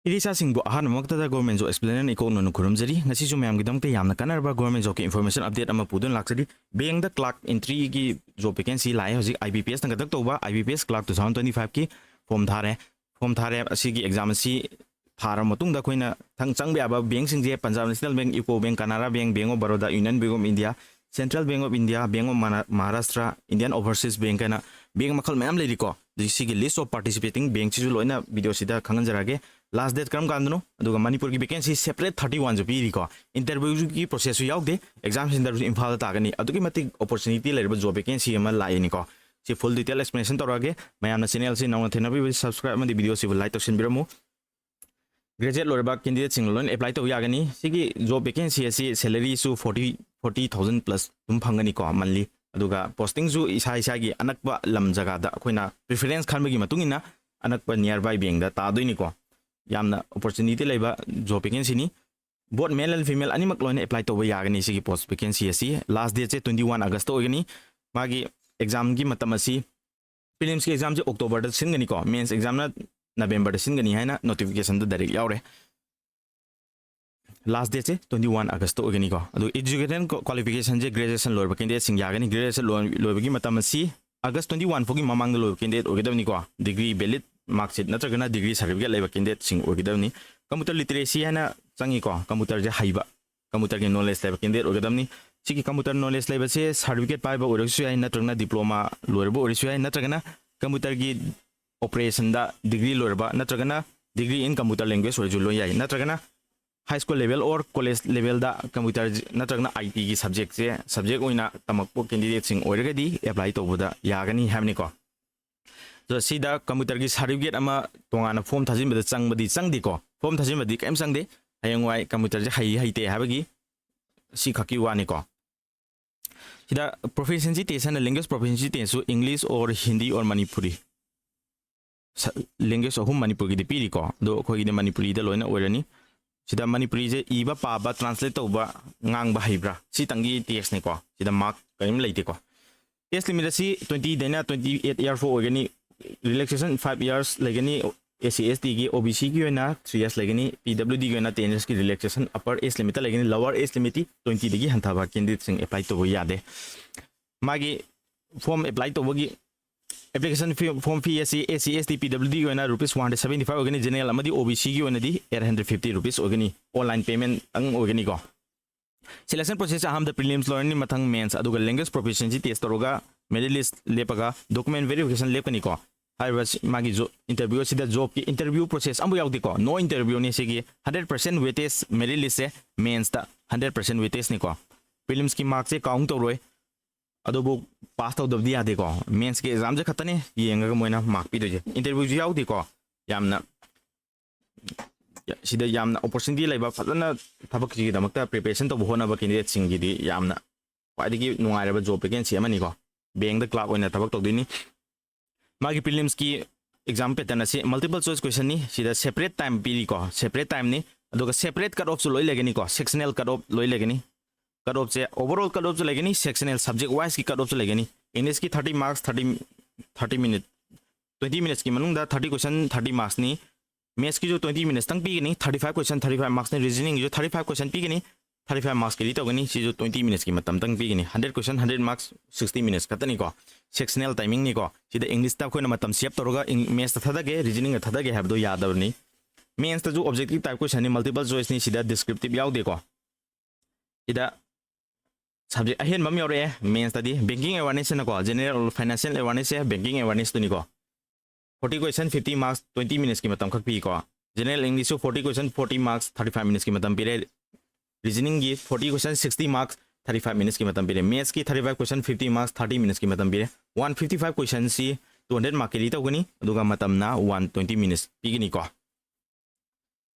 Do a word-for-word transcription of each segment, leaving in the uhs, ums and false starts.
ꯏꯆꯥꯁꯤꯡꯕꯨ ꯑꯍꯥꯟꯕꯃꯛꯇꯗ Government Job Explainer ꯏꯀꯣꯛꯅꯅ ꯈꯨꯔꯨꯝꯖꯔꯤ꯫ ꯉꯁꯤꯁꯨ ꯃꯌꯥꯝꯒꯤꯗꯃꯛꯇ ꯌꯥꯝꯅ ꯀꯥꯟꯅꯔꯕ Government Jobꯀꯤ information update ꯑꯃ ꯄꯨꯗꯨꯅ ꯂꯥꯛꯆꯔꯤ꯫ Bankꯗ clerk entryꯒꯤ job vacancy ꯂꯥꯛꯑꯦ꯫ ꯍꯧꯖꯤꯛ I B P S ꯅ conduct ꯇꯧꯕ I B P S clerk two thousand twenty fiveꯀꯤ form ꯊꯥꯔꯦ꯫ Form ꯊꯥꯔꯦ꯫ ꯑꯁꯤꯒꯤ exam ꯑꯁꯤ ꯊꯥꯔꯕ ꯃꯇꯨꯡꯗ ꯑꯩꯈꯣꯏꯅ ꯊꯪ-, ꯆꯪꯕ ꯌꯥꯕ bankꯁꯤꯡꯁꯦ Punjab National Bank, UCO Bank, Canara Bank, Bank of Baroda, Union Bank of India, Central Bank of India, Bank of Mana-, Maharashtra, Indian Overseas Bank ꯍꯥꯏꯅ bank ꯃꯈꯜ ꯃꯌꯥꯝ ꯂꯩꯔꯤꯀꯣ꯫ ꯑꯗꯨ ꯁꯤꯒꯤ list of participating bankꯁꯤꯁꯨ ꯂꯣꯏꯅ videoꯁꯤꯗ ꯈꯪꯍꯟꯖꯔꯛꯑꯒꯦ꯫ Last date ꯀꯔꯝ ꯀꯥꯟꯗꯅꯣ? ꯑꯗꯨꯒ ꯃꯅꯤꯄꯨꯔꯒꯤ vacancy separate thirty oneꯁꯨ ꯄꯤꯔꯤꯀꯣ꯫ Interviewꯒꯤ processꯁꯨ ꯌꯥꯎꯗꯦ꯫ Exam centreꯁꯨ ꯏꯝꯐꯥꯜꯗ ꯇꯥꯒꯅꯤ꯫ ꯑꯗꯨꯛꯀꯤ ꯃꯇꯤꯛ opportunity ꯂꯩꯔꯕ job vacancy ꯑꯃ ꯂꯥꯛꯏꯅꯤꯀꯣ꯫ ꯁꯤ full detail explanation ꯇꯧꯔꯛꯑꯒꯦ꯫ ꯃꯌꯥꯝꯅ channelꯁꯤ ꯅꯧꯅ ꯊꯦꯡꯅꯕꯤꯕ subscribe ꯑꯃꯗꯤ videoꯁꯤꯕꯨ like ꯇꯧꯁꯤꯟꯕꯤꯔꯝꯃꯨ꯫ Graduate ꯂꯣꯏꯔꯕ candidateꯁꯤꯡꯅ ꯂꯣꯏꯅ apply ꯇꯧꯕ ꯌꯥꯒꯅꯤ꯫ ꯁꯤꯒꯤ job vacancy ꯑꯁꯤ salaryꯁꯨ forty, forty thousand plus ꯑꯗꯨꯝ ꯐꯪꯒꯅꯤꯀꯣ, monthly꯫ ꯑꯗꯨꯒ postingꯁꯨ ꯏꯁꯥ ꯏꯁꯥꯒꯤ ꯑꯅꯛꯄ ꯂꯝ ꯖꯒꯥꯗ ꯑꯩꯈꯣꯏꯅ preference ꯈꯟꯕꯒꯤ ꯃꯇꯨꯡ ꯏꯟꯅ ꯑꯅꯛꯄ nearby bankꯗ ꯇꯥꯗꯣꯏꯅꯤꯀꯣ꯫ ꯌꯥꯝꯅ opportunity ꯂꯩꯕ job vacancyꯅꯤ꯫ Both male and female ꯑꯅꯤꯃꯛ ꯂꯣꯏꯅ apply ꯇꯧꯕ ꯌꯥꯒꯅꯤ ꯁꯤꯒꯤ post vacancy ꯑꯁꯤ꯫ Last dateꯁꯦ twenty one Augustꯇ ꯑꯣꯏꯒꯅꯤ꯫ ꯃꯥꯒꯤ examꯒꯤ ꯃꯇꯝ ꯑꯁꯤ, prelimsꯀꯤ examꯁꯦ Octoberꯗ ꯁꯤꯟꯒꯅꯤꯀꯣ, mains examꯅ Novemberꯗ ꯁꯤꯟꯒꯅꯤ ꯍꯥꯏꯅ notificationꯗ direct ꯌꯥꯎꯔꯦ꯫ Last dateꯁꯦ twenty one Augustꯇ ꯑꯣꯏꯒꯅꯤꯀꯣ꯫ ꯑꯗꯨ education qualificationꯁꯦ graduation ꯂꯣꯏꯔꯕ candidateꯁꯤꯡ ꯌꯥꯒꯅꯤ꯫ Graduation ꯂꯣꯏ-, ꯂꯣꯏꯕꯒꯤ ꯃꯇꯝ ꯑꯁꯤ August twenty one ꯐꯥꯎꯒꯤ ꯃꯃꯥꯡꯗ ꯂꯣꯏꯕ candidate ꯑꯣꯏꯒꯗꯕꯅꯤꯀꯣ꯫ Degree valid marksheet ꯅꯠꯇ꯭ꯔꯒꯅ degree certificate ꯂꯩꯕ candidateꯁꯤꯡ ꯑꯣꯏꯒꯗꯕꯅꯤ꯫ Computer literacy ꯍꯥꯏꯅ ꯆꯪꯉꯤꯀꯣ, computerꯁꯦ ꯍꯩꯕ, computerꯒꯤ knowledge ꯂꯩꯕ candidate ꯑꯣꯏꯒꯗꯕꯅꯤ꯫ ꯁꯤꯒꯤ computer knowledge ꯂꯩꯕꯁꯦ certificate ꯄꯥꯏꯕ ꯑꯣꯏꯔꯒꯁꯨ ꯌꯥꯏ, ꯅꯠꯇ꯭ꯔꯒꯅ diploma ꯂꯣꯏꯔꯕ ꯑꯣꯏꯔꯁꯨ ꯌꯥꯏ, ꯅꯠꯇ꯭ꯔꯒꯅ computerꯒꯤ operationꯗ degree ꯂꯣꯏꯔꯕ, ꯅꯠꯇ꯭ꯔꯒꯅ degree in computer language ꯑꯣꯏꯔꯁꯨ ꯂꯣꯏ ꯌꯥꯏ, ꯅꯠꯇ꯭ꯔꯒꯅ high school level or college levelꯗ computer ꯅꯠꯇ꯭ꯔꯒꯅ ITꯒꯤ subjectꯁꯦ subject ꯑꯣꯏꯅ ꯇꯝꯃꯛꯄ candidateꯁꯤꯡ ꯑꯣꯏꯔꯒꯗꯤ apply ꯇꯧꯕꯗ ꯌꯥꯒꯅꯤ ꯍꯥꯏꯕꯅꯤꯀꯣ꯫ ꯑꯗꯣ ꯁꯤꯗ computerꯒꯤ certificate ꯑꯃ ꯇꯣꯉꯥꯟꯅ form ꯊꯥꯖꯤꯟꯕꯗ ꯆꯪꯕꯗꯤ ꯆꯪꯗꯦꯀꯣ꯫ Form ꯊꯥꯖꯤꯟꯕꯗꯤ ꯀꯔꯤꯝ ꯆꯪꯗꯦ꯫ ꯍꯌꯦꯡꯋꯥꯏ computerꯁꯦ ꯍꯩ ꯍꯩꯇꯦ ꯍꯥꯏꯕꯒꯤ ꯁꯤ ꯈꯛꯀꯤ ꯋꯥꯅꯤꯀꯣ꯫ ꯁꯤꯗ proficiency test ꯍꯥꯏꯅ language proficiency testꯁꯨ English or Hindi or Manipuri꯫ ꯁ-, language ꯑꯍꯨꯝ ꯃꯅꯤꯄꯨꯔꯒꯤꯗꯤ ꯄꯤꯔꯤꯀꯣ, ꯑꯗꯣ ꯑꯩꯈꯣꯏꯒꯤꯗꯤ ꯃꯅꯤꯄꯨꯔꯤꯗ ꯂꯣꯏꯅ ꯑꯣꯏꯔꯅꯤ꯫ ꯁꯤꯗ ꯃꯅꯤꯄꯨꯔꯤꯁꯦ ꯏꯕ, ꯄꯥꯕ, translate ꯇꯧꯕ, ꯉꯥꯡꯕ ꯍꯩꯕ꯭ꯔꯥ, ꯁꯤꯇꯪꯒꯤ testꯅꯤꯀꯣ꯫ ꯁꯤꯗ mark ꯀꯔꯤꯝ ꯂꯩꯇꯦꯀꯣ꯫ Age limit ꯑꯁꯤ twenty ꯗꯩꯅ twenty eight year ꯐꯥꯎ ꯑꯣꯏꯒꯅꯤ꯫ Relaxation five years ꯂꯩꯒꯅꯤ꯫ ꯑꯦꯁ ꯁꯤ ꯑꯦꯁ ꯇꯤꯒꯤ ꯑꯣ ꯕꯤ ꯁꯤꯒꯤ ꯑꯣꯏꯅ ꯊ꯭ꯔꯤ ꯌꯔꯁ ꯂꯩꯒꯅꯤ, ꯄꯤ ꯗꯕ꯭ꯂꯤꯌꯨ ꯗꯤꯒꯤ ꯑꯣꯏꯅ ꯇꯦꯟ ꯌꯔꯁꯀꯤ ꯔꯤꯂꯦꯛꯁꯦꯁꯟ, ꯑꯄꯔ ꯑꯦꯖ ꯂꯤꯃꯤꯠꯇ ꯂꯩꯒꯅꯤ, ꯂꯋꯔ ꯑꯦꯖ ꯂꯤꯃꯤꯠꯇꯤ ꯇ꯭ꯋꯦꯟꯇꯤꯗꯒꯤ ꯍꯟꯊꯕ ꯀꯦꯟꯗꯤꯗꯦꯠꯁꯤꯡ ꯑꯦꯄ꯭ꯂꯥꯏ ꯇꯧꯕ ꯌꯥꯗꯦ꯫ ꯃꯥꯒꯤ ꯐꯣꯔꯝ ꯑꯦꯄ꯭ꯂꯥꯏ ꯇꯧꯕꯒꯤ ꯑꯦꯄ꯭ꯂꯤꯀꯦꯁꯟ ꯐꯤ, ꯐꯣꯔꯝ ꯐꯤ ꯑꯁꯤ S C S T P W D ꯑꯣꯏꯅ rupees one hundred seventy five ꯑꯣꯏꯒꯅꯤ, ꯖꯦꯅꯔꯦꯜ ꯑꯃꯗꯤ ꯑꯣ ꯕꯤ ꯁꯤꯒꯤ ꯑꯣꯏꯅꯗꯤ ꯑꯩꯠ ꯍꯟꯗ꯭ꯔꯦꯠ ꯐꯤꯐꯇꯤ ꯔꯨꯄꯤꯁ ꯑꯣꯏꯒꯅꯤ, ꯑꯣꯟꯂꯥꯏꯟ ꯄꯦꯃꯦꯟ ꯑꯪ ꯑꯣꯏꯒꯅꯤꯀꯣ꯫ ꯁꯦꯂꯦꯛꯁꯟ ꯄ꯭ꯔꯣꯁꯦꯁ ꯑꯍꯥꯟꯕꯗ ꯄ꯭ꯔꯤꯂꯤꯝꯁ ꯂꯣꯏꯔꯅꯤ, ꯃꯊꯪ ꯃꯦꯟꯁ, ꯑꯗꯨꯒ ꯂꯦꯡꯒ꯭ꯋꯦꯖ ꯄ꯭ꯔꯣꯐꯤꯁꯤꯌꯦꯟꯁꯤ ꯇꯦꯁ ꯇꯧꯔꯒ ꯃꯦꯔꯤꯠ ꯂꯤꯁ ꯂꯦꯞꯄꯒ ꯗꯣꯀꯨꯃꯦꯟ ꯚꯦꯔꯤꯐꯤꯀꯦꯁꯟ ꯂꯦꯞꯀꯅꯤꯀꯣ꯫ ꯍꯥꯏꯔꯤꯕ ꯁꯤ-, ꯃꯥꯒꯤ ꯖꯣ-, ꯏꯟꯇꯔꯚ꯭ꯌꯨ ꯑꯁꯤꯗ ꯖꯣꯕꯀꯤ ꯏꯟꯇꯔꯚ꯭ꯌꯨ ꯄ꯭ꯔꯣꯁꯦꯁ ꯑꯃꯐꯥꯎ ꯌꯥꯎꯗꯦꯀꯣ, ꯅꯣ ꯏꯟꯇꯔꯚ꯭ꯌꯨꯅꯤ꯫ ꯁꯤꯒꯤ ꯍꯟꯗ꯭ꯔꯦꯠ ꯄꯥꯔꯁꯦꯟ ꯋꯦꯇꯦꯖ ꯃꯦꯔꯤꯠ ꯂꯤꯁꯁꯦ ꯃꯦꯟꯁꯇ ꯍꯟꯗ꯭ꯔꯦꯠ ꯄꯥꯔꯁꯦꯟ ꯋꯦꯇꯦꯖꯅꯤꯀꯣ꯫ ꯄ꯭ꯔꯤꯂꯤꯝꯁꯀꯤ ꯃꯥꯔꯛꯁꯦ ꯀꯥꯎꯟ ꯇꯧꯔꯣꯏ, ꯑꯗꯨꯕꯨ ꯄꯥꯁ ꯇꯧꯗꯕꯗꯤ ꯌꯥꯗꯦꯀꯣ꯫ ꯃꯦꯟꯁꯀꯤ ꯑꯦꯛꯖꯥꯝꯁꯦ ꯈꯛꯇꯅꯦ ꯌꯦꯡꯉꯒ ꯃꯣꯏꯅ ꯃꯥꯔꯛ ꯄꯤꯗꯣꯏꯁꯦ, ꯏꯟꯇꯔꯚ꯭ꯌꯨꯁꯨ ꯌꯥꯎꯗꯦꯀꯣ꯫ ꯌꯥꯝꯅ ꯁꯤꯗ ꯌꯥꯝꯅ ꯑꯣꯄꯣꯔꯆꯨꯅꯤꯇꯤ ꯂꯩꯕ, ꯐꯖꯅ ꯊꯕꯛꯁꯤꯒꯤꯗꯃꯛꯇ ꯄ꯭ꯔꯤꯄꯦꯔꯦꯁꯟ ꯇꯧꯕ ꯍꯣꯠꯅꯕ ꯀꯦꯟꯗꯤꯗꯦꯠꯁꯤꯡꯒꯤꯗꯤ ꯌꯥꯝꯅ ꯈ꯭ꯋꯥꯏꯗꯒꯤ ꯅꯨꯡꯉꯥꯏꯔꯕ ꯖꯣꯕ ꯚꯦꯀꯦꯟꯁꯤ ꯑꯃꯅꯤꯀꯣ꯫ ꯕꯦꯡꯗ ꯀ꯭ꯂꯥꯔꯛ ꯑꯣꯏꯅ ꯊꯕꯛ ꯇꯧꯗꯣꯏꯅꯤ꯫ ꯃꯥꯒꯤ ꯄ꯭ꯔꯤꯂꯤꯝꯁꯀꯤ ꯑꯦꯛꯖꯥꯝ ꯄꯦꯇꯔꯟ ꯑꯁꯤ ꯃꯜꯇꯤꯄꯜ ꯆꯣꯏꯁ ꯀꯣꯏꯁꯟꯅꯤ꯫ ꯁꯤꯗ ꯁꯦꯄꯔꯦꯠ ꯇꯥꯏꯝ ꯄꯤꯔꯤꯀꯣ, ꯁꯦꯄꯔꯦꯠ ꯇꯥꯏꯝꯅꯤ, ꯑꯗꯨꯒ ꯁꯦꯄꯔꯦꯠ ꯀꯠ ꯑꯣꯐꯁꯨ ꯂꯣꯏ ꯂꯩꯒꯅꯤꯀꯣ, ꯁꯦꯛꯁꯅꯦꯜ ꯀꯠ ꯑꯣꯐ ꯂꯣꯏ ꯂꯩꯒꯅꯤ꯫ ꯀꯠ ꯑꯣꯐꯁꯦ ꯑꯣꯚꯔ ꯑꯣꯜ ꯀꯠ ꯑꯣꯐꯁꯨ ꯂꯩꯒꯅꯤ, ꯁꯦꯛꯁꯅꯦꯜ ꯁꯕꯖꯦꯛ ꯋꯥꯏꯁꯀꯤ ꯀꯠ ꯑꯣꯐꯁꯨ ꯂꯩꯒꯅꯤ꯫ ꯏꯪꯂꯤꯁꯀꯤ thirty marks, thirty, thirty minute, twenty ꯃꯤꯅꯤꯠꯁꯀꯤ ꯃꯅꯨꯡꯗ ꯊꯥꯔꯇꯤ ꯀꯣꯏꯁꯟ, ꯊꯥꯔꯇꯤ ꯃꯥꯔꯛꯁꯅꯤ꯫ ꯃꯦꯠꯁꯀꯤꯁꯨ ꯇ꯭ꯋꯦꯟꯇꯤ ꯃꯤꯅꯤꯠꯁꯇꯪ ꯄꯤꯒꯅꯤ, thirty five question, thirty five ꯃꯥꯔꯛꯁꯅꯤ꯫ ꯔꯤꯖꯅꯤꯡꯒꯤꯁꯨ ꯊꯥꯔꯇꯤ ꯐꯥꯏꯚ ꯀꯣꯏꯁꯟ ꯄꯤꯒꯅꯤ, ꯊꯥꯔꯇꯤ ꯐꯥꯏꯚ ꯃꯥꯔꯛꯁꯀꯤ ꯔꯤ ꯇꯧꯒꯅꯤ꯫ ꯁꯤꯁꯨ ꯇ꯭ꯋꯦꯟꯇꯤ ꯃꯤꯅꯤꯠꯁꯀꯤ ꯃꯇꯝꯇꯪ ꯄꯤꯒꯅꯤ꯫ Hundred question, hundred marks, sixty minutes ꯈꯛꯇꯅꯤꯀꯣ꯫ ꯁꯦꯛꯁꯅꯦꯜ ꯇꯥꯏꯃꯤꯡꯅꯤꯀꯣ꯫ ꯁꯤꯗ ꯏꯪꯂꯤꯁꯇ ꯑꯩꯈꯣꯏꯅ ꯃꯇꯝ ꯁꯦꯞ ꯇꯧꯔꯒ ꯏꯪ-, ꯃꯦꯠꯁꯇ ꯊꯥꯗꯒꯦ, ꯔꯤꯖꯅꯤꯡꯗ ꯊꯥꯗꯒꯦ ꯍꯥꯏꯕꯗꯣ ꯌꯥꯗꯕꯅꯤ꯫ ꯃꯦꯟꯁꯇꯁꯨ ꯑꯣꯕꯖꯦꯛꯇꯤꯚ ꯇꯥꯏꯞ ꯀꯣꯏꯁꯟꯅꯤ, ꯃꯜꯇꯤꯄꯜ ꯆꯣꯏꯁꯅꯤ, ꯁꯤꯗ ꯗꯤꯁꯀ꯭ꯔꯤꯞꯇꯤꯚ ꯌꯥꯎꯗꯦꯀꯣ꯫ ꯁꯤꯗ ꯁꯕꯖꯦꯛ ꯑꯍꯦꯟꯕ ꯑꯃ ꯌꯥꯎꯔꯛꯑꯦ ꯃꯦꯟꯁꯇꯗꯤ, ꯕꯦꯡꯀꯤꯡ ꯑꯦꯋꯥꯔꯅꯦꯁꯅꯀꯣ, ꯖꯦꯅꯔꯦꯜ ꯐꯥꯏꯅꯥꯟꯁꯤꯌꯦꯜ ꯑꯦꯋꯥꯔꯅꯦꯁꯁꯦ ꯕꯦꯡꯀꯤꯡ ꯑꯦꯋꯥꯔꯅꯦꯁꯇꯨꯅꯤꯀꯣ꯫ Forty question, fifty marks, twenty ꯃꯤꯅꯤꯠꯁꯀꯤ ꯃꯇꯝꯈꯛ ꯄꯤꯀꯣ꯫ ꯖꯦꯅꯔꯦꯜ ꯏꯪꯂꯤꯁꯁꯨ forty question, forty marks, thirty five ꯃꯤꯅꯤꯠꯁꯀꯤ ꯃꯇꯝ ꯄꯤꯔꯦ꯫ ꯔꯤꯖꯅꯤꯡꯒꯤ forty question, sixty marks, thirty five ꯃꯤꯅꯤꯠꯁꯀꯤ ꯃꯇꯝ ꯄꯤꯔꯦ꯫ ꯃꯦꯠꯁꯀꯤ thirty five question, fifty marks, thirty ꯃꯤꯅꯤꯠꯁꯀꯤ ꯃꯇꯝ ꯄꯤꯔꯦ꯫ ꯋꯥꯟ ꯐꯤꯐꯇꯤ ꯐꯥꯏꯚ ꯀꯣꯏꯁꯟꯁꯤ ꯇꯨ ꯍꯟꯗ꯭ꯔꯦꯠ ꯃꯥꯔꯛꯀꯤ ꯔꯤ ꯇꯧꯒꯅꯤ, ꯑꯗꯨꯒ ꯃꯇꯝꯅ ꯋꯥꯟ ꯇ꯭ꯋꯦꯟꯇꯤ ꯃꯤꯅꯤꯠꯁ ꯄꯤꯒꯅꯤꯀꯣ꯫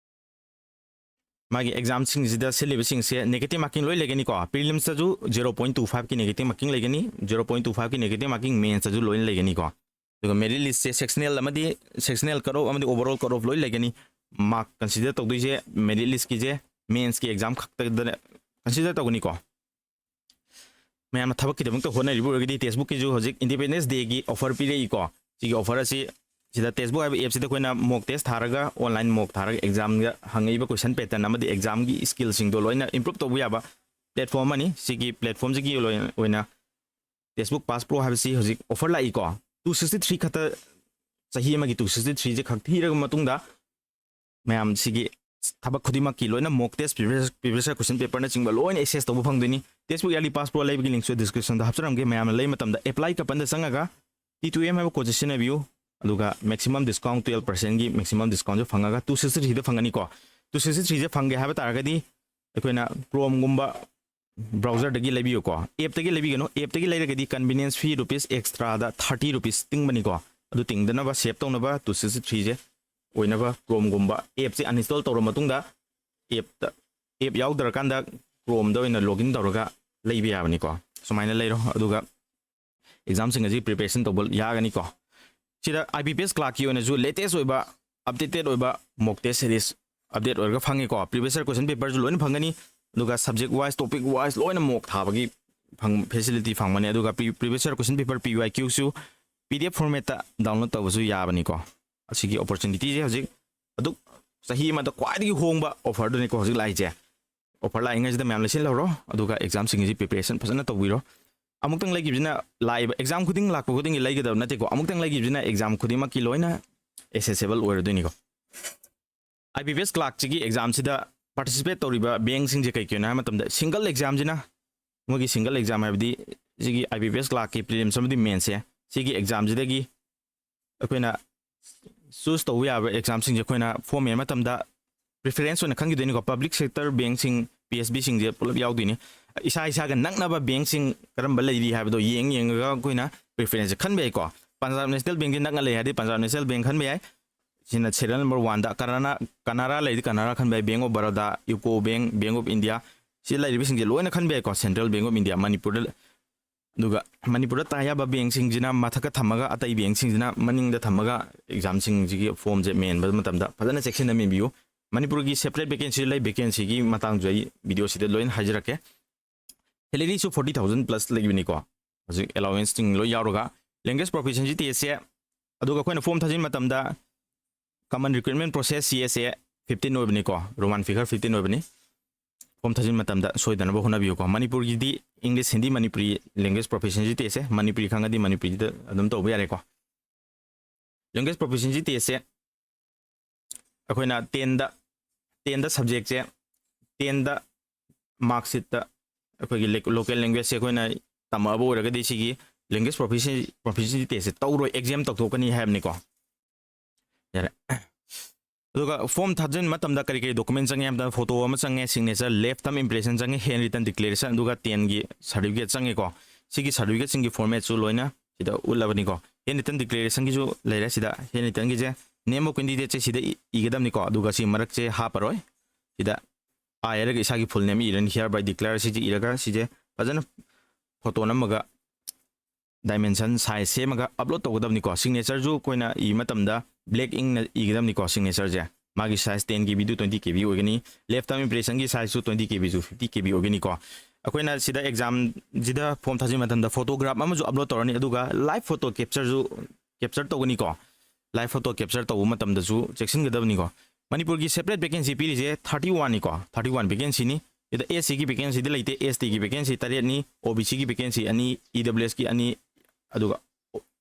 ꯃꯥꯒꯤ ꯑꯦꯛꯖꯥꯝꯁꯤꯡꯁꯤꯗ ꯁꯤꯜꯂꯤꯕꯁꯤꯡꯁꯦ ꯅꯦꯒꯦꯇꯤꯚ ꯃꯥꯔꯀꯤꯡ ꯂꯣꯏ ꯂꯩꯒꯅꯤꯀꯣ꯫ ꯄ꯭ꯔꯤꯂꯤꯝꯁꯇꯁꯨ ꯖꯦꯔꯣ ꯄꯣꯏꯟ ꯇꯨ ꯐꯥꯏꯚꯀꯤ ꯅꯦꯒꯦꯇꯤꯚ ꯃꯥꯔꯀꯤꯡ ꯂꯩꯒꯅꯤ, ꯖꯦꯔꯣ ꯄꯣꯏꯟ ꯇꯨ ꯐꯥꯏꯚꯀꯤ ꯅꯦꯒꯦꯇꯤꯚ ꯃꯥꯔꯀꯤꯡ ꯃꯦꯟꯁꯇꯁꯨ ꯂꯣꯏꯅ ꯂꯩꯒꯅꯤꯀꯣ꯫ ꯑꯗꯨꯒ ꯃꯦꯔꯤꯠ ꯂꯤꯁꯁꯦ ꯁꯦꯛꯁꯅꯦꯜ ꯑꯃꯗꯤ, ꯁꯦꯛꯁꯅꯦꯜ ꯀꯠ ꯑꯣꯐ ꯑꯃꯗꯤ ꯑꯣꯚꯔ ꯑꯣꯜ ꯀꯠ ꯑꯣꯐ ꯂꯣꯏ ꯂꯩꯒꯅꯤ꯫ ꯃꯥꯔꯛ ꯀꯟꯁꯤꯗꯔ ꯇꯧꯗꯣꯏꯁꯦ ꯃꯦꯔꯤꯠ ꯂꯤꯁꯀꯤꯁꯦ ꯃꯦꯟꯁꯀꯤ ꯑꯦꯛꯖꯥꯝ ꯈꯛꯇꯗ ꯀꯟꯁꯤꯗꯔ ꯇꯧꯒꯅꯤꯀꯣ꯫ ꯃꯌꯥꯝꯅ ꯊꯕꯛꯀꯤꯗꯃꯛꯇ ꯍꯣꯠꯅꯔꯤꯕ ꯑꯣꯏꯔꯒꯗꯤ ꯇꯦꯛꯁꯕꯨꯛꯀꯤꯁꯨ ꯍꯧꯖꯤꯛ ꯏꯟꯗꯤꯄꯦꯟꯗꯦꯟꯁ ꯗꯦꯒꯤ ꯑꯣꯐꯔ ꯄꯤꯔꯛꯏꯀꯣ꯫ ꯁꯤꯒꯤ ꯑꯣꯐꯔ ꯑꯁꯤ ꯁꯤꯗ ꯇꯦꯛꯁꯕꯨꯛ ꯍꯥꯏꯕ ꯑꯦꯞꯁꯤꯗ ꯑꯩꯈꯣꯏꯅ ꯃꯣꯛ ꯇꯦꯁ ꯊꯥꯔꯒ, ꯑꯣꯟꯂꯥꯏꯟ ꯃꯣꯛ ꯊꯥꯔꯒ ꯑꯦꯛꯖꯥꯝꯗ ꯍꯪꯉꯛꯏꯕ ꯀꯣꯏꯁꯟ ꯄꯦꯇꯔꯟ ꯑꯃꯗꯤ ꯑꯦꯛꯖꯥꯝꯒꯤ ꯁ꯭ꯀꯤꯜꯁꯤꯡꯗꯣ ꯂꯣꯏꯅ ꯏꯝꯄ꯭ꯔꯨꯞ ꯇꯧꯕ ꯌꯥꯕ ꯄ꯭ꯂꯦꯠꯐꯣꯝ ꯑꯃꯅꯤ꯫ ꯁꯤꯒꯤ ꯄ꯭ꯂꯦꯠꯐꯣꯝꯁꯤꯒꯤ ꯑꯣꯏꯅ ꯇꯦꯛꯁꯕꯨꯛ ꯄꯥꯁ ꯄ꯭ꯔꯣ ꯍꯥꯏꯕꯁꯤ ꯍꯧꯖꯤꯛ ꯑꯣꯐꯔ ꯂꯥꯛꯏꯀꯣ꯫ Two sixty three ꯈꯛꯇ, ꯆꯍꯤ ꯑꯃꯒꯤ two sixty three ꯁꯦ ꯈꯛ ꯊꯤꯔꯕ ꯃꯇꯨꯡꯗ, ꯃꯌꯥꯝꯁꯤꯒꯤ ꯊꯕꯛ ꯈꯨꯗꯤꯡꯃꯛꯀꯤ ꯂꯣꯏꯅ ꯃꯣꯛ ꯇꯦꯁ, ꯄ꯭ꯔꯤꯚꯤꯌꯁ ꯄ꯭ꯔꯤꯚꯤꯌꯁ ꯀꯣꯏꯁꯟ ꯄꯦꯄꯔꯅꯆꯤꯡꯕ ꯂꯣꯏꯅ ꯑꯦꯛꯁꯦꯁ ꯇꯧꯕ ꯐꯪꯗꯣꯏꯅꯤ꯫ ꯇꯦꯛꯁꯕꯨꯛ ꯌꯥꯔꯂꯤ ꯄꯥꯁ ꯄ꯭ꯔꯣ ꯂꯩꯕꯒꯤ ꯂꯤꯡꯁꯨ ꯗꯤꯁꯀ꯭ꯔꯤꯞꯁꯟꯗ ꯍꯥꯞꯆꯔꯝꯒꯦ꯫ ꯃꯌꯥꯝꯅ ꯂꯩꯕ ꯃꯇꯝꯗ ꯑꯦꯄ꯭ꯂꯥꯏ ꯀꯄꯟꯗ ꯆꯪꯉꯒ ꯇꯤ ꯇꯨ ꯑꯦꯝ ꯍꯥꯏꯕ ꯀꯣꯗꯁꯦ ꯁꯤꯖꯤꯟꯅꯕꯤꯌꯨ꯫ ꯑꯗꯨꯒ ꯃꯦꯛꯁꯤꯃꯝ ꯗꯤꯁꯀꯥꯎꯟ ꯇꯨꯌꯦꯜꯞ ꯄꯥꯔꯁꯦꯟꯒꯤ ꯃꯦꯛꯁꯤꯃꯝ ꯗꯤꯁꯀꯥꯎꯟꯁꯦ ꯐꯪꯉꯒ two sixty three ꯗ ꯐꯪꯒꯅꯤꯀꯣ꯫ Two sixty three ꯁꯦ ꯐꯪꯒꯦ ꯍꯥꯏꯕ ꯇꯥꯔꯒꯗꯤ ꯑꯩꯈꯣꯏꯅ ꯀ꯭ꯔꯣꯝꯒꯨꯝꯕ ꯕ꯭ꯔꯥꯎꯖꯔꯗꯒꯤ ꯂꯩꯕꯤꯌꯨꯀꯣ꯫ ꯑꯦꯞꯇꯒꯤ ꯂꯩꯕꯤꯒꯅꯨ꯫ ꯑꯦꯞꯇꯒꯤ ꯂꯩꯔꯒꯗꯤ ꯀꯟꯚꯤꯅꯤꯌꯟꯁ ꯐꯤ ꯔꯨꯄꯤꯁ ꯑꯦꯛꯁꯇ꯭ꯔꯥꯗ ꯊꯥꯔꯇꯤ ꯔꯨꯄꯤꯁ ꯇꯤꯡꯕꯅꯤꯀꯣ꯫ ꯑꯗꯨ ꯇꯤꯡꯗꯅꯕ ꯁꯦꯞ ꯇꯧꯅꯕ two sixty three ꯁꯦ ꯑꯣꯏꯅꯕ ꯀ꯭ꯔꯣꯝꯒꯨꯝꯕ ꯑꯦꯞꯁꯦ ꯑꯟꯏꯟꯁꯇꯣꯜ ꯇꯧꯔ ꯃꯇꯨꯡꯗ ꯑꯦꯞꯇ, ꯑꯦꯞ ꯌꯥꯎꯗ꯭ꯔꯀꯥꯟꯗ ꯀ꯭ꯔꯣꯝꯗ ꯑꯣꯏꯅ ꯂꯣꯒꯏꯟ ꯇꯧꯔꯒ ꯂꯩꯕ ꯌꯥꯕꯅꯤꯀꯣ꯫ ꯁꯨꯃꯥꯏꯅ ꯂꯩꯔꯣ, ꯑꯗꯨꯒ ꯑꯦꯛꯖꯥꯝꯁꯤꯡ ꯑꯁꯤ ꯄ꯭ꯔꯤꯄꯦꯔꯦꯁꯟ ꯇꯧꯕ ꯌꯥꯒꯅꯤꯀꯣ꯫ ꯁꯤꯗ ꯑꯥꯏ ꯕꯤ ꯄꯤ ꯑꯦꯁ ꯀ꯭ꯂꯥꯔꯛꯀꯤ ꯑꯣꯏꯅꯁꯨ ꯂꯦꯇꯦꯁ ꯑꯣꯏꯕ, ꯑꯞꯗꯦꯇꯦꯠ ꯑꯣꯏꯕ ꯃꯣꯛ ꯇꯦꯁ ꯁꯦꯔꯤꯁ ꯑꯞꯗꯦꯠ ꯑꯣꯏꯔꯒ ꯐꯪꯉꯤꯀꯣ꯫ ꯄ꯭ꯔꯤꯚꯤꯌꯁ ꯏꯌꯔ ꯀꯣꯏꯁꯟ ꯄꯦꯄꯔꯁꯨ ꯂꯣꯏꯅ ꯐꯪꯒꯅꯤ, ꯑꯗꯨꯒ ꯁꯕꯖꯦꯛ ꯋꯥꯏꯁ, ꯇꯣꯄꯤꯛ ꯋꯥꯏꯁ ꯂꯣꯏꯅ ꯃꯣꯛ ꯊꯥꯕꯒꯤ ꯐꯪ ꯐꯦꯁꯤꯂꯤꯇꯤ ꯐꯪꯕꯅꯤ꯫ ꯑꯗꯨꯒ ꯄ꯭ꯔꯤꯚꯤꯌꯁ ꯏꯌꯔ ꯀꯣꯏꯁꯟ ꯄꯦꯄꯔ ꯄꯤ ꯋꯥꯏ ꯀ꯭ꯌꯨꯁꯨ ꯄꯤ ꯗꯤ ꯑꯦꯐ ꯐꯣꯔꯃꯦꯠꯇ ꯗꯥꯎꯟꯂꯣꯗ ꯇꯧꯕꯁꯨ ꯌꯥꯕꯅꯤꯀꯣ꯫ ꯑꯁꯤꯒꯤ ꯑꯣꯄꯣꯔꯆꯨꯅꯤꯇꯤꯁꯦ ꯍꯧꯖꯤꯛ ꯑꯗꯨꯛ ꯆꯍꯤ ꯑꯃꯗ ꯈ꯭ꯋꯥꯏꯗꯒꯤ ꯍꯣꯡꯕ ꯑꯣꯐꯔꯗꯨꯅꯤꯀꯣ ꯍꯧꯖꯤꯛ ꯂꯥꯛꯏꯁꯦ꯫ ꯑꯣꯐꯔ ꯂꯥꯛꯏꯉꯩꯁꯤꯗ ꯃꯌꯥꯝ ꯂꯩꯁꯤꯜꯍꯧꯔꯣ, ꯑꯗꯨꯒ ꯑꯦꯛꯖꯥꯝꯁꯤꯡꯁꯤ ꯄ꯭ꯔꯤꯄꯦꯔꯦꯁꯟ ꯐꯖꯅ ꯇꯧꯕꯤꯔꯣ꯫ ꯑꯃꯨꯛꯇꯪ ꯂꯩꯈꯤꯕꯁꯤꯅ, ꯂꯥꯛꯏꯕ ꯑꯦꯛꯖꯥꯝ ꯈꯨꯗꯤꯡ ꯂꯥꯛꯄ ꯈꯨꯗꯤꯡꯒꯤ ꯂꯩꯒꯗꯕ ꯅꯠꯇꯦꯀꯣ꯫ ꯑꯃꯨꯛꯇꯪ ꯂꯩꯈꯤꯕꯁꯤꯅ ꯑꯦꯛꯖꯥꯝ ꯈꯨꯗꯤꯡꯃꯛꯀꯤ ꯂꯣꯏꯅ ꯑꯦꯛꯁꯦꯁꯤꯕꯜ ꯑꯣꯏꯔꯗꯣꯏꯅꯤꯀꯣ꯫ ꯑꯥꯏ ꯕꯤ ꯄꯤ ꯑꯦꯁ ꯀ꯭ꯂꯥꯔꯛꯁꯤꯒꯤ ꯑꯦꯛꯖꯥꯝꯁꯤꯗ ꯄꯥꯔꯇꯤꯁꯤꯄꯦꯠ ꯇꯧꯔꯤꯕ ꯕꯦꯡꯁꯤꯡꯁꯦ ꯀꯩ ꯀꯩꯅꯣ ꯍꯥꯏꯕ ꯃꯇꯝꯗ, ꯁꯤꯡꯒꯜ ꯑꯦꯛꯖꯥꯝꯁꯤꯅ, ꯃꯣꯏꯒꯤ ꯁꯤꯡꯒꯜ ꯑꯦꯛꯖꯥꯝ ꯍꯥꯏꯕꯗꯤ ꯁꯤꯒꯤ ꯑꯥꯏ ꯕꯤ ꯄꯤ ꯑꯦꯁ ꯀ꯭ꯂꯥꯔꯛꯀꯤ ꯄ꯭ꯔꯤꯂꯤꯝꯁ ꯑꯃꯗꯤ ꯃꯦꯟꯁꯦ, ꯁꯤꯒꯤ ꯑꯦꯛꯖꯥꯝꯁꯤꯗꯒꯤ ꯑꯩꯈꯣꯏꯅ ꯆꯨꯁ ꯇꯧꯕ ꯌꯥꯕ ꯑꯦꯛꯖꯥꯝꯁꯤꯡꯁꯦ ꯑꯩꯈꯣꯏꯅ ꯐꯣꯝ ꯃꯦꯟꯕ ꯃꯇꯝꯗ ꯄ꯭ꯔꯤꯐꯔꯦꯟꯁ ꯑꯣꯏꯅ ꯈꯟꯈꯤꯗꯣꯏꯅꯤꯀꯣ꯫ ꯄꯕ꯭ꯂꯤꯛ ꯁꯦꯛꯇꯔ ꯕꯦꯡꯁꯤꯡ, ꯄꯤ ꯑꯦꯁ ꯕꯤꯁꯤꯡꯁꯦ ꯄꯨꯂꯞ ꯌꯥꯎꯗꯣꯏꯅꯤ꯫ ꯏꯁꯥ ꯏꯁꯥꯒ ꯅꯛꯅꯕ ꯕꯦꯡꯁꯤꯡ ꯀꯔꯝꯕ ꯂꯩꯔꯤ ꯍꯥꯏꯕꯗꯣ ꯌꯦꯡ ꯌꯦꯡꯉꯒ ꯑꯩꯈꯣꯏꯅ ꯄ꯭ꯔꯤꯐꯔꯦꯟꯁꯁꯦ ꯈꯟꯕ ꯌꯥꯏꯀꯣ꯫ ꯄꯟꯖꯥꯕ ꯅꯦꯁꯅꯦꯜ ꯕꯦꯡꯁꯦ ꯅꯛꯅ ꯂꯩ ꯍꯥꯏꯔꯗꯤ ꯄꯟꯖꯥꯕ ꯅꯦꯁꯅꯦꯜ ꯕꯦꯡ ꯈꯟꯕ ꯌꯥꯏ꯫ ꯁꯤꯅ ꯁꯦꯔꯤꯌꯦꯜ ꯅꯝꯕꯔ ꯋꯥꯟꯗ꯫ ꯀꯅꯥꯔꯥ, ꯀꯅꯥꯔꯥ ꯂꯩꯔꯗꯤ ꯀꯅꯥꯔꯥ ꯈꯟꯕ ꯌꯥꯏ, bank of Baroda, UCO bank, bank of India, ꯁꯤ ꯂꯩꯔꯤꯕꯁꯤꯡꯁꯦ ꯂꯣꯏꯅ ꯈꯟꯕ ꯌꯥꯏꯀꯣ꯫ ꯁꯦꯟꯇ꯭ꯔꯦꯜ ꯕꯦꯡ ꯑꯣꯐ ꯏꯟꯗꯤꯌꯥ ꯃꯅꯤꯄꯨꯔꯗ, ꯑꯗꯨꯒ ꯃꯅꯤꯄꯨꯔꯗ ꯇꯥ ꯌꯥꯕ ꯕꯦꯡꯁꯤꯡꯁꯤꯅ ꯃꯊꯛꯇ ꯊꯝꯃꯒ ꯑꯇꯩ ꯕꯦꯡꯁꯤꯡꯁꯤꯅ ꯃꯅꯤꯡꯗ ꯊꯝꯃꯒ ꯑꯦꯛꯖꯥꯝꯁꯤꯡꯁꯤꯒꯤ ꯐꯣꯝꯁꯦ ꯃꯦꯟꯕ ꯃꯇꯝꯗ ꯐꯖꯅ ꯆꯦꯛꯁꯤꯟꯅ ꯃꯦꯟꯕꯤꯌꯨ꯫ ꯃꯅꯤꯄꯨꯔꯒꯤ ꯁꯦꯄꯔꯦꯠ ꯚꯦꯀꯦꯟꯁꯤ ꯂꯩ, ꯚꯦꯀꯦꯟꯁꯤꯒꯤ ꯃꯇꯥꯡꯁꯨ ꯑꯩ ꯚꯤꯗꯤꯑꯣꯁꯤꯗ ꯂꯣꯏꯅ ꯍꯥꯏꯖꯔꯛꯀꯦ꯫ ꯁꯦꯂꯔꯤꯁꯨ ꯐꯣꯔꯇꯤ ꯊꯥꯎꯖꯟ ꯄ꯭ꯂꯁ ꯂꯩꯕꯅꯤꯀꯣ꯫ ꯍꯧꯖꯤꯛ ꯑꯦꯂꯥꯎꯋꯦꯟꯁꯁꯤꯡ ꯂꯣꯏ ꯌꯥꯎꯔꯒ ꯂꯦꯡꯒ꯭ꯋꯦꯖ ꯄ꯭ꯔꯣꯐꯤꯁꯤꯌꯦꯟꯁꯤ ꯇꯦꯁꯁꯦ ꯑꯗꯨꯒ ꯑꯩꯈꯣꯏꯅ ꯐꯣꯝ ꯊꯥꯖꯤꯟ ꯃꯇꯝꯗ common recruitment process, C S A, fifteen ꯑꯣꯏꯕꯅꯤꯀꯣ, Roman figure fifteen ꯑꯣꯏꯕꯅꯤ꯫ ꯐꯣꯝ ꯊꯥꯖꯤꯟ ꯃꯇꯝꯗ ꯁꯣꯏꯗꯅꯕ ꯍꯣꯠꯅꯕꯤꯌꯨꯀꯣ꯫ ꯃꯅꯤꯄꯨꯔꯒꯤꯗꯤ English, Hindi, Manipuri language proficiency testꯁꯦ, Manipuri ꯈꯪꯉꯗꯤ ꯃꯅꯤꯄꯨꯔꯤꯗ ꯑꯗꯨꯝ ꯇꯧꯕ ꯌꯥꯔꯦꯀꯣ꯫ Language proficiency testꯁꯦ ꯑꯩꯈꯣꯏꯅ tenꯗ, tenꯗ subjectꯁꯦ, tenꯗ mark sheetꯇ ꯑꯩꯈꯣꯏꯒꯤ local languageꯁꯦ ꯑꯩꯈꯣꯏꯅ ꯇꯝꯃꯛꯑꯕ ꯑꯣꯏꯔꯒꯗꯤ ꯁꯤꯒꯤ language proficiency, proficiency testꯁꯦ ꯇꯧꯔꯣꯏ, exam ꯇꯧꯊꯣꯛꯀꯅꯤ ꯍꯥꯏꯕꯅꯤꯀꯣ꯫ ꯌꯥꯔꯦ꯫ ꯑꯗꯨꯒ ꯐꯣꯝ ꯊꯥꯖꯤꯟ ꯃꯇꯝꯗ ꯀꯔꯤ ꯀꯔꯤ document ꯆꯪꯉꯦ ꯍꯥꯏꯕꯗ, photo ꯑꯃ ꯆꯪꯉꯦ, signature, lifetime impression ꯆꯪꯉꯦ, handwritten declaration, ꯑꯗꯨꯒ tenꯒꯤ certificate ꯆꯪꯉꯦꯀꯣ꯫ ꯁꯤꯒꯤ certificateꯁꯤꯡꯒꯤ formatꯁꯨ ꯂꯣꯏꯅ ꯁꯤꯗ ꯎꯠꯂꯕꯅꯤꯀꯣ꯫ Handwritten declarationꯒꯤꯁꯨ ꯂꯩꯔꯦ ꯁꯤꯗ, handwrittenꯒꯤꯁꯦ name of candidateꯁꯦ ꯁꯤꯗ ꯏ-, ꯏꯒꯗꯕꯅꯤꯀꯣ꯫ ꯑꯗꯨꯒ ꯁꯤ ꯃꯔꯛꯁꯦ ꯍꯥꯞꯄꯔꯣꯏ꯫ ꯁꯤꯗ I ꯍꯥꯏꯔꯒ ꯏꯁꯥꯒꯤ full name ꯏꯔꯅꯤ, hereby declare ꯁꯤꯁꯦ ꯏꯔꯒ ꯁꯤꯁꯦ ꯐꯖꯅ photo ꯅꯝꯃꯒ dimension size ꯁꯦꯝꯃꯒ upload ꯇꯧꯒꯗꯕꯅꯤꯀꯣ꯫ Signatureꯁꯨ ꯑꯩꯈꯣꯏꯅ ꯏꯕ ꯃꯇꯝꯗ black inkꯅ ꯏꯒꯗꯕꯅꯤꯀꯣ꯫ Signatureꯁꯦ ꯃꯥꯒꯤ size ten K Bꯗꯨ twenty K B ꯑꯣꯏꯒꯅꯤ, lifetime impressionꯒꯤ sizeꯁꯨ twenty K Bꯁꯨ fifty K B ꯑꯣꯏꯒꯅꯤꯀꯣ꯫ ꯑꯩꯈꯣꯏꯅ ꯁꯤꯗ examꯁꯤꯗ form ꯊꯥꯖꯤꯟ ꯃꯇꯝꯗ photograph ꯑꯃꯁꯨ upload ꯇꯧꯔꯅꯤ, ꯑꯗꯨꯒ live photo captureꯁꯨ capture ꯇꯧꯒꯅꯤꯀꯣ꯫ Live photo capture ꯇꯧꯕ ꯃꯇꯝꯗꯁꯨ ꯆꯦꯛꯁꯤꯟꯒꯗꯕꯅꯤꯀꯣ꯫ ꯃꯅꯤꯄꯨꯔꯒꯤ separate vacancy ꯄꯤꯔꯤꯁꯦ thirty oneꯅꯤꯀꯣ, thirty one vacancyꯅꯤ꯫ ꯁꯤꯗ SCꯒꯤ vacancyꯗꯤ ꯂꯩꯇꯦ, STꯒꯤ vacancy ꯇꯔꯦꯠꯅꯤ, OBCꯒꯤ vacancy ꯑꯅꯤ, EWSꯀꯤ ꯑꯅꯤ, ꯑꯗꯨꯒ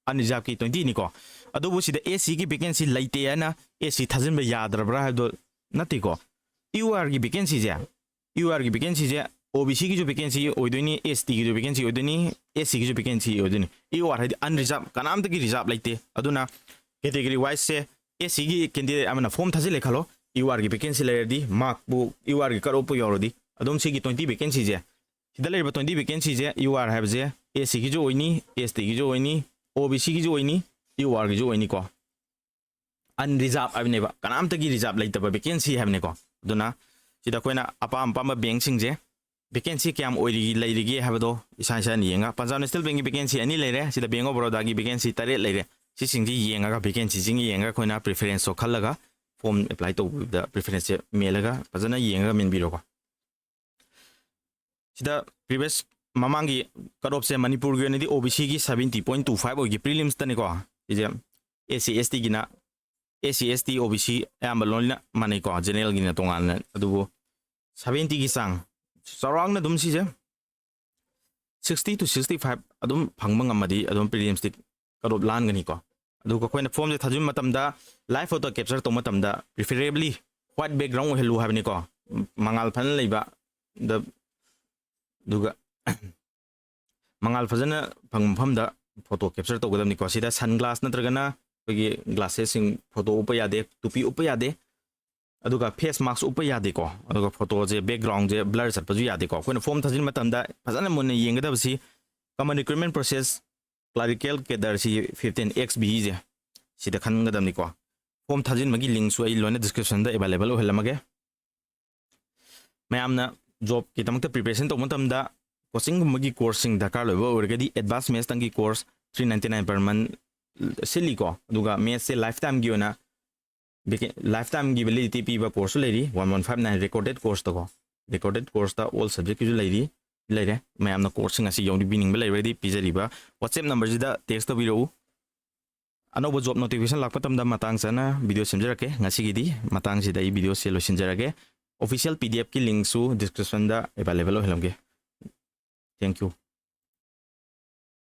unreservedꯀꯤ twentyꯅꯤꯀꯣ꯫ ꯑꯗꯨꯕꯨ ꯁꯤꯗ SCꯒꯤ vacancy ꯂꯩꯇꯦ ꯍꯥꯏꯅ SC ꯊꯥꯖꯤꯟꯕ ꯌꯥꯗ꯭ꯔꯕ꯭ꯔꯥ ꯍꯥꯏꯕꯗꯣ ꯅꯠꯇꯦꯀꯣ꯫ URꯒꯤ vacancyꯁꯦ, URꯒꯤ vacancyꯁꯦ OBCꯒꯤꯁꯨ vacancy ꯑꯣꯏꯗꯣꯏꯅꯤ, STꯒꯤꯁꯨ vacancy ꯑꯣꯏꯗꯣꯏꯅꯤ, SCꯒꯤꯁꯨ vacancy ꯑꯣꯏꯗꯣꯏꯅꯤ꯫ UR ꯍꯥꯏꯗꯤ unreserved, ꯀꯅꯥꯝꯇꯒꯤ reserve ꯂꯩꯇꯦ꯫ ꯑꯗꯨꯅ category wiseꯁꯦ SCꯒꯤ candidate ꯑꯃꯅ form ꯊꯥꯖꯤꯜꯂꯦ ꯈꯜꯂꯣ, URꯒꯤ vacancy ꯂꯩꯔꯗꯤ, markꯄꯨ URꯒꯤ cut offꯄꯨ ꯌꯧꯔꯗꯤ, ꯑꯗꯨꯝ ꯁꯤꯒꯤ twenty vacancyꯁꯦ, ꯁꯤꯗ ꯂꯩꯔꯤꯕ twenty vacancyꯁꯦ UR ꯍꯥꯏꯕꯁꯦ SCꯒꯤꯁꯨ ꯑꯣꯏꯅꯤ, STꯒꯤꯁꯨ ꯑꯣꯏꯅꯤ, OBCꯒꯤꯁꯨ ꯑꯣꯏꯅꯤ, URꯒꯤꯁꯨ ꯑꯣꯏꯅꯤꯀꯣ꯫ Unreserved ꯍꯥꯏꯕꯅꯦꯕ, ꯀꯅꯥꯝꯇꯒꯤ reserve ꯂꯩꯇꯕ vacancy ꯍꯥꯏꯕꯅꯤꯀꯣ꯫ ꯑꯗꯨꯅ ꯁꯤꯗ ꯑꯩꯈꯣꯏꯅ ꯑꯄꯥꯝ ꯑꯄꯥꯝꯕ bankꯁꯤꯡꯁꯦ vacancy ꯀꯌꯥꯝ ꯑꯣꯏꯔꯤ, ꯂꯩꯔꯤꯒꯦ ꯍꯥꯏꯕꯗꯣ ꯏꯁꯥ ꯏꯁꯥꯅ ꯌꯦꯡꯉꯒ, Punjab National Bankꯀꯤ vacancy ꯑꯅꯤ ꯂꯩꯔꯦ, ꯁꯤꯗ Bank of Barodaꯒꯤ vacancy ꯇꯔꯦꯠ ꯂꯩꯔꯦ꯫ ꯁꯤꯁꯤꯡꯁꯤ ꯌꯦꯡꯉꯒ, vacancyꯁꯤꯡ ꯌꯦꯡꯉꯒ ꯑꯩꯈꯣꯏꯅ preferenceꯇꯣ ꯈꯜꯂꯒ form apply ꯇꯧꯕꯗ preferenceꯁꯦ ꯃꯦꯜꯂꯒ ꯐꯖꯅ ꯌꯦꯡꯉꯒ ꯃꯦꯟꯕꯤꯔꯣꯀꯣ꯫ ꯁꯤꯗ previous ꯃꯃꯥꯡꯒꯤ cut offꯁꯦ ꯃꯅꯤꯄꯨꯔꯒꯤ ꯑꯣꯏꯅꯗꯤ OBCꯒꯤ seventy point two five ꯑꯣꯏꯈꯤ prelimsꯇꯅꯤꯀꯣ꯫ ꯁꯤꯁꯦ ꯑꯦꯁ ꯁꯤ ꯑꯦꯁ ꯇꯤꯒꯤꯅ ꯑꯦꯁ ꯁꯤ ꯑꯦꯁ ꯇꯤ ꯑꯣ ꯕꯤ ꯁꯤ ꯑꯌꯥꯝꯕ ꯂꯣꯏꯅ ꯃꯥꯟꯅꯩꯀꯣ, ꯖꯦꯅꯔꯦꯜꯒꯤꯅ ꯇꯣꯉꯥꯟꯅ꯫ ꯑꯗꯨꯕꯨ ꯁꯚꯦꯟꯇꯤꯒꯤ ꯆꯥꯡ ꯆꯥꯎꯔꯥꯛꯅ ꯑꯗꯨꯝ ꯁꯤꯁꯦ ꯁꯤꯛꯁꯇꯤ to sixty five ꯑꯗꯨꯝ ꯐꯪꯕ ꯉꯝꯃꯗꯤ ꯑꯗꯨꯝ ꯄ꯭ꯔꯤꯂꯤꯝꯁꯇꯤ ꯀꯠ ꯑꯣꯐ ꯂꯥꯟꯒꯅꯤꯀꯣ꯫ ꯑꯗꯨꯒ ꯑꯩꯈꯣꯏꯅ ꯐꯣꯝꯁꯦ ꯊꯥꯖꯤꯟꯕ ꯃꯇꯝꯗ ꯂꯥꯏꯚ ꯐꯣꯇꯣ ꯀꯦꯞꯆꯔ ꯇꯧꯕ ꯃꯇꯝꯗ preferably white background ꯑꯣꯏꯍꯜꯂꯨ ꯍꯥꯏꯕꯅꯤꯀꯣ꯫ ꯃꯉꯥꯜ ꯐꯖꯅ ꯂꯩꯕ ꯗ-, ꯑꯗꯨꯒ ꯃꯉꯥꯜ ꯐꯖꯅ ꯐꯪꯕ ꯃꯐꯝꯗ ꯐꯣꯇꯣ ꯀꯦꯞꯆꯔ ꯇꯧꯒꯗꯕꯅꯤꯀꯣ꯫ ꯁꯤꯗ ꯁꯟ ꯒ꯭ꯂꯥꯁ ꯅꯠꯇ꯭ꯔꯒꯅ ꯑꯩꯈꯣꯏꯒꯤ ꯒ꯭ꯂꯥꯁꯦꯁꯁꯤꯡ, ꯐꯣꯇꯣ ꯎꯞꯄ ꯌꯥꯗꯦ, ꯇꯨꯄꯤ ꯎꯞꯄ ꯌꯥꯗꯦ, ꯑꯗꯨꯒ ꯐꯦꯁ ꯃꯥꯛꯁ ꯎꯞꯄ ꯌꯥꯗꯦꯀꯣ꯫ ꯑꯗꯨꯒ ꯐꯣꯇꯣꯁꯦ ꯕꯦꯛꯒ꯭ꯔꯥꯎꯟꯁꯦ ꯕ꯭ꯂꯔ ꯆꯠꯄꯁꯨ ꯌꯥꯗꯦꯀꯣ꯫ ꯑꯩꯈꯣꯏꯅ ꯐꯣꯝ ꯊꯥꯖꯤꯟꯕ ꯃꯇꯝꯗ ꯐꯖꯅ ꯃꯨꯟꯅ ꯌꯦꯡꯒꯗꯕꯁꯤ common recruitment process clerical cadre ꯁꯤ fifteen X B ꯁꯦ ꯁꯤꯗ ꯈꯟꯒꯗꯕꯅꯤꯀꯣ꯫ ꯐꯣꯝ ꯊꯥꯖꯤꯟꯕꯒꯤ ꯂꯤꯡꯁꯨ ꯑꯩ ꯂꯣꯏꯅ ꯗꯤꯁꯀ꯭ꯔꯤꯞꯁꯟꯗ ꯑꯦꯕꯥꯏꯂꯦꯕꯜ ꯑꯣꯏꯍꯜꯂꯝꯃꯒꯦ꯫ ꯃꯌꯥꯝꯅ ꯖꯣꯕꯀꯤꯗꯃꯛꯇ ꯄ꯭ꯔꯤꯄꯦꯔꯦꯁꯟ ꯇꯧꯕ ꯃꯇꯝꯗ ꯀꯣꯆꯤꯡꯒꯨꯝꯕꯒꯤ ꯀꯣꯔꯁꯁꯤꯡ ꯗꯔꯀꯥꯔ ꯂꯩꯕ ꯑꯣꯏꯔꯒꯗꯤ ꯑꯦꯗꯚꯥꯟꯁ ꯃꯦꯠꯁꯇꯪꯒꯤ course three ninety nine per month ꯁꯤꯜꯂꯤꯀꯣ꯫ ꯑꯗꯨꯒ ꯃꯦꯠꯁꯁꯦ ꯂꯥꯏꯐ ꯇꯥꯏꯝꯒꯤ ꯑꯣꯏꯅ, ꯂꯥꯏꯐ ꯇꯥꯏꯝꯒꯤ ꯚꯦꯂꯤꯗꯤꯇꯤ ꯄꯤꯕ ꯀꯣꯔꯁꯁꯨ ꯂꯩꯔꯤ, one one five nine recorded course ꯇꯀꯣ꯫ Recorded course ꯇ all subject ꯀꯤꯁꯨ ꯂꯩꯔꯤ, ꯂꯩꯔꯦ꯫ ꯃꯌꯥꯝꯅ ꯀꯣꯔꯁꯁꯤꯡ ꯑꯁꯤ ꯌꯥꯎꯕꯤꯅꯤꯡꯕ ꯂꯩꯔꯒꯗꯤ ꯄꯤꯖꯔꯤꯕ WhatsApp ꯅꯝꯕꯔꯁꯤꯗ ꯇꯦꯛꯁ ꯇꯧꯕꯤꯔꯛꯎ꯫ ꯑꯅꯧꯕ ꯖꯣꯕ ꯅꯣꯇꯤꯐꯤꯀꯦꯁꯟ ꯂꯥꯛꯄ ꯃꯇꯝꯗ ꯃꯇꯥꯡ ꯆꯥꯅ ꯚꯤꯗꯤꯑꯣ ꯁꯦꯝꯖꯔꯛꯀꯦ꯫ ꯉꯁꯤꯒꯤꯗꯤ ꯃꯇꯥꯡꯁꯤꯗ ꯑꯩ ꯚꯤꯗꯤꯑꯣꯁꯦ ꯂꯣꯏꯁꯤꯟꯖꯔꯒꯦ꯫ ꯑꯣꯐꯤꯁꯤꯌꯦꯜ ꯄꯤ ꯗꯤ ꯑꯦꯐꯀꯤ ꯂꯤꯡꯁꯨ ꯗꯤꯁꯀ꯭ꯔꯤꯞꯁꯟꯗ ꯑꯦꯕꯥꯏꯂꯦꯕꯜ ꯑꯣꯏꯍꯜꯂꯝꯒꯦ꯫ Thank you꯫